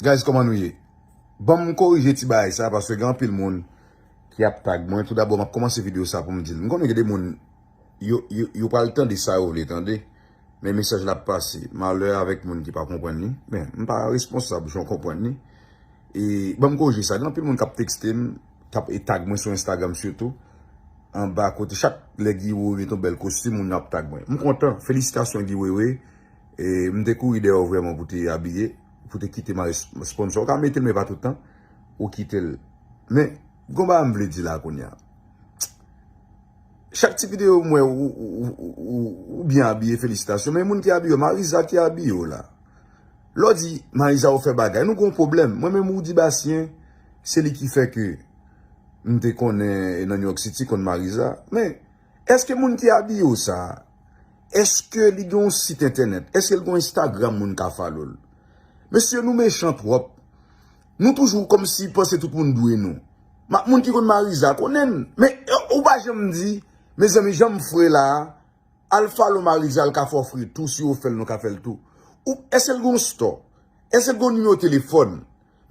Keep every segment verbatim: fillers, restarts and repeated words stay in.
Guys, kòman nou ye? Ban m korije ti bagay sa, paske gen anpil moun ki ap tag mwen. Tou dabò, m ap kòmanse videyo sa pou m di l. M konnen gen de moun, yo, yo, yo pral tande sa yo vle tande, men mesaj la ap pase. Malè avèk moun ki pa konprann li. Men, m pa responsab jan w konprann li. E ban m korije sa. Gen anpil moun k ap tekste m, k ap e tag mwen sou Instagram sitou. Anba kote, chak lè Guy Wewe met yon bèl kostim, moun yo ap tag mwen. M kontan. Felisitasyon, Guy Wewe. E m te kouri dèyè w vrèman pou te abiye, pou te kite mari sponsò. Ou ka mete l, men pa tout tan. Ou kite l. Men, gon bagay m vle di la kounye a. Chak ti videyo m wè ou, ou, ou, ou, ou byen abiye, felisitasyon. Men moun ki abiye w, Mariza ki abiye w la. Lè w di Mariza ou fè bagay, nou gon pwoblèm. Mwen menm Roody Bastien, se li ki fè ke m te konnen nan New York City konn Mariza. Men, èske moun ki abiye w sa, èske li gen yon sit entènèt? Èske l gen yon Instagram moun ka follow l? Mesye, nou mechan twòp. Nou toujou kòmsi panse tout moun dwe nou. Ma, moun ki konn Mariza konnen n. Men, ou pa janm di, mezanmi, jan m fre la a, al follow Mariza, l ka fè w fre tou, si w fè l, nou ka fè l tou. Ou, èske l gen yon store? Èske l gen yon nimewo telefòn?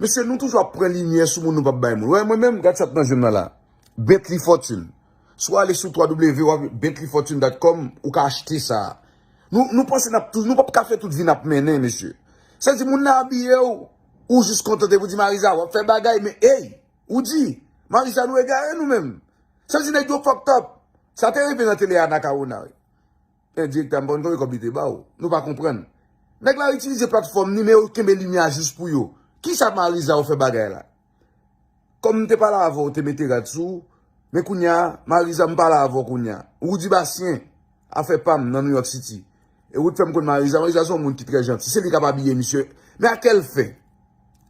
Mesye, nou toujou ap pran limyè sou moun, nou p ap bay moun. Wè, mwen menm, gad sa k nan je m nan la. Bentley Fortune. Si w ale sou twa w w w dot bentley fortune dot com, ou ka achte sa. Nou, nou panse n ap tou, nou p ap ka fè tout vi n ap mennen, mesye. Sa di moun nan abiye w, ou jis kontante pou di Mariza, w ap fè bagay, men ey, ou di, Mariza nou egare nou menm. Sa di nèg yo fucked up. Sa te rive nan tele a Anacaona, wi. Men direktè m pa konn konbyen kòb li te ba w. Nou pa konprann. Nèg la itilize platfòm ni, men yo kenbe limyè a jis pou yo. Kisa Mariza ou fè bagay la? Kòm m te pale avè w, te mete rad sou ou, men kounye a, Mariza m pale avè w kounye a. Roody Bastien, afè pa m nan New York City. E ou t fè m konn Mariza, Mariza se yon moun ki trè janti. Se li k ap abiye misye. Men a kèl fen?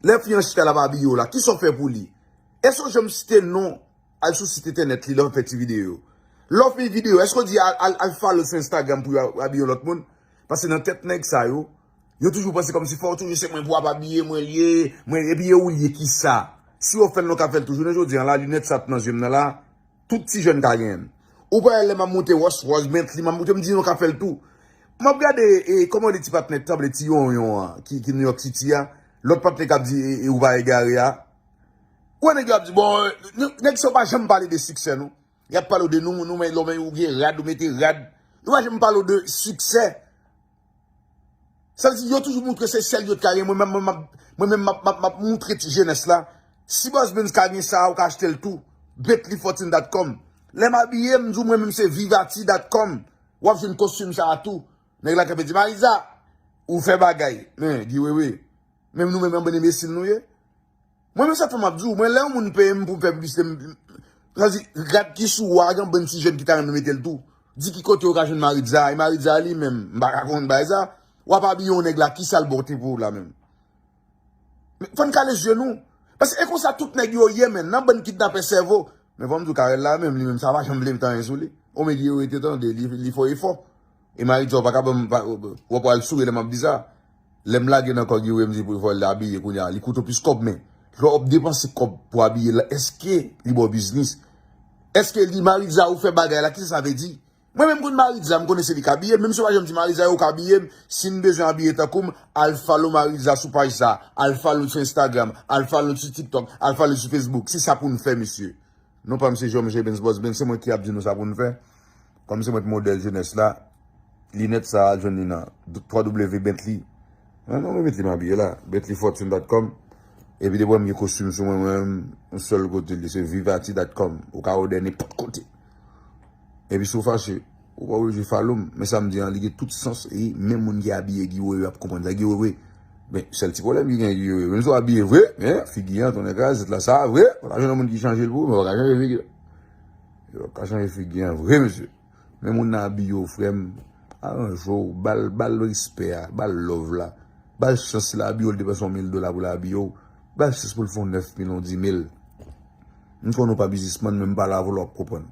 Lè fi an chita l ap abiye w la, kisa w fè pou li? Èske w janm site non al sou sit entènèt li lè w fè ti videyo? Lè w fè videyo, èske w di al, al, al follow sou Instagram pou yo abiye yon lòt moun? Paske nan tèt nèg sa yo, yo toujou panse kòmsi fò w toujou se mwen pou ap abiye, mwen l ye, mwen, epi e ou l ye kisa? Si yo fè l, nou ka fè l tou. Jounen jodi a la, linèt sa t nan je m nan la, tout ti jèn ka genyen l. Ou pa wè lè m ap moute Rolls Royce, Bentley, m ap moute, m di nou ka fè l tou. M ap gade, e, kòman li ti patnè tanble ti yonyon an, ki, ki New York City a. Lòt patnè k ap di, e, e, ou pa egare a. Ou wè nèg yo ap di, bon, e, nou, nèg sa yo pa janm pale de siksè nou. Y ap pale w de nou, nou, men, lòm, ou gen rad, ou mete rad. Yo pa janm pale w de siksè. Sa vle di, yo toujou moutre se sèl yo t ka gen. Mwen menm, mwen, m ap, mwen menm, m ap, m ap, m ap moutre ti jenès la. Si Boss Benz ka gen sa, ou ka achte l tou. Bentley fortune dot com. Lè m abiye, m di w mwen menm se Vivati dot com. W ap jwenn kostim sa a tou. Nèg la kanpe di, Mariza, ou fè bagay. Men, Guy Wewe. Menm nou menm, yon bann enbesil nou ye. Mwen menm sa k fè m ap di w, mwen lè yon moun peye m pou m fè piblisite, m, sa di, rad ki sou ou a, gen yon bann ti jèn ki ta renmen mete l tou. Di ki kote yo ka jwenn Maritza, e Maritza li menm, m pa ka konn bagay sa. W ap abiye yon nèg la, kisa l pote pou ou la menm? Men, fò n kale zye nou. Paske e konsa tout nèg yo ye, men, nan bann kidnapè sèvo. Men fò m di w Karèl la menm, li menm, sa pa janm vle met anyen sou li. O men Guy Wewe te tande, li, li fò e fò. E Maritza, w pa ka ban m, pa, w ap pral souri lè m ap di sa. Lè m lage nan kò Guy Wewe, m di pou fò l abiye kounye a. Li koute w plis kòb, men lè w ap depanse kòb pou abiye l la, èske li ba w biznis? Èske li, Maritza, ou fè bagay la, kisa sa vle di? Mwen menm konn Maritza, m konnen se li k abiye, menm si yo pa janm di Maritza yo k abiye m, si n bezwen abiye tankou m, al follow Maritza sou paj sa, al follow l sou Instagram, al follow l sou TikTok, al follow l sou Facebook. Se sa pou n fè, mesye. Non pa m se Jean Michel Benz Boss Benz, se mwen ki ap di nou sa pou n fè. Kòm se mwen ki modèl jenès la, linèt sa a, al jwenn li nan twa w w w Bentley. Non, non, mwen met li m abiye la, bentley fortune dot com. Epi depi w wè m gen kostim sou mwen, mwen, yon sèl kote li, se vivati dot com. Ou ka òdè nenpòt kote. Epi si w fache, ou pa oblije follow m. Men sa m di an, li gen tout sans. E menm moun ki abiye Guy Wewe ap konprann sa. Guy Wewe, men sèl ti pwoblèm ki gen Guy Wewe. Menm si w abiye vre, men figi an, tonnè kraze, tèt la sa vre. Ou pa jwenn yon moun ki chanje l pou ou, men w pa ka chanje figi an. Yo, w pa ka chanje figi an vre, mesye. Men moun nan abiye w, frè m, aranje w, ba l, ba l respè a, ba l love la. Ba l chans, si l abiye w, l depanse yon mil dola pou l abiye w. Ba l chans pou l fè yon nèf mil, yon di mil. M konnen w pa biznismann, men m pale avè w la w ap konprann.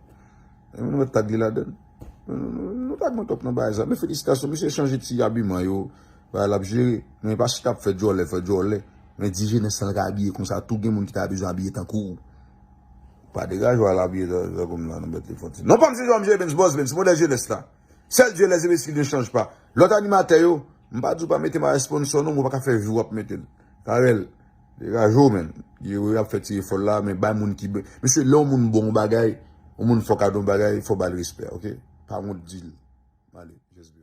E nou mèt tag li ladann. Nou, nou, nou tag mwen twòp nan bagay sa. Men felisitasyon, misye chanje ti abiman yo. Bagay l ap jere. Men pa chita ap fè djòlè, fè djòlè. Men di jenès lan ka abiye konsa tou, gen moun ki ta bezwen abiye tankou w. Pa degaje w al abiye tan, tankou m nan, nan Bentley Fortune. Non pa m se Jean Michel Benz Boss Benz, se modèl jenès la. Sèl Dieu les imbéciles ne changent pas. Lòt animatè yo, m pa di w pa mete m a sponsor non, men w pa ka fè vi w ap mete l. Karèl, degaje w, men. Yo ap fè ti efò la, men bay moun ki. Mesye, lè yon moun bon bagay, yon moun fò kado bagay, fò ba l respè, oke? Pa wont di l. Ale, just be.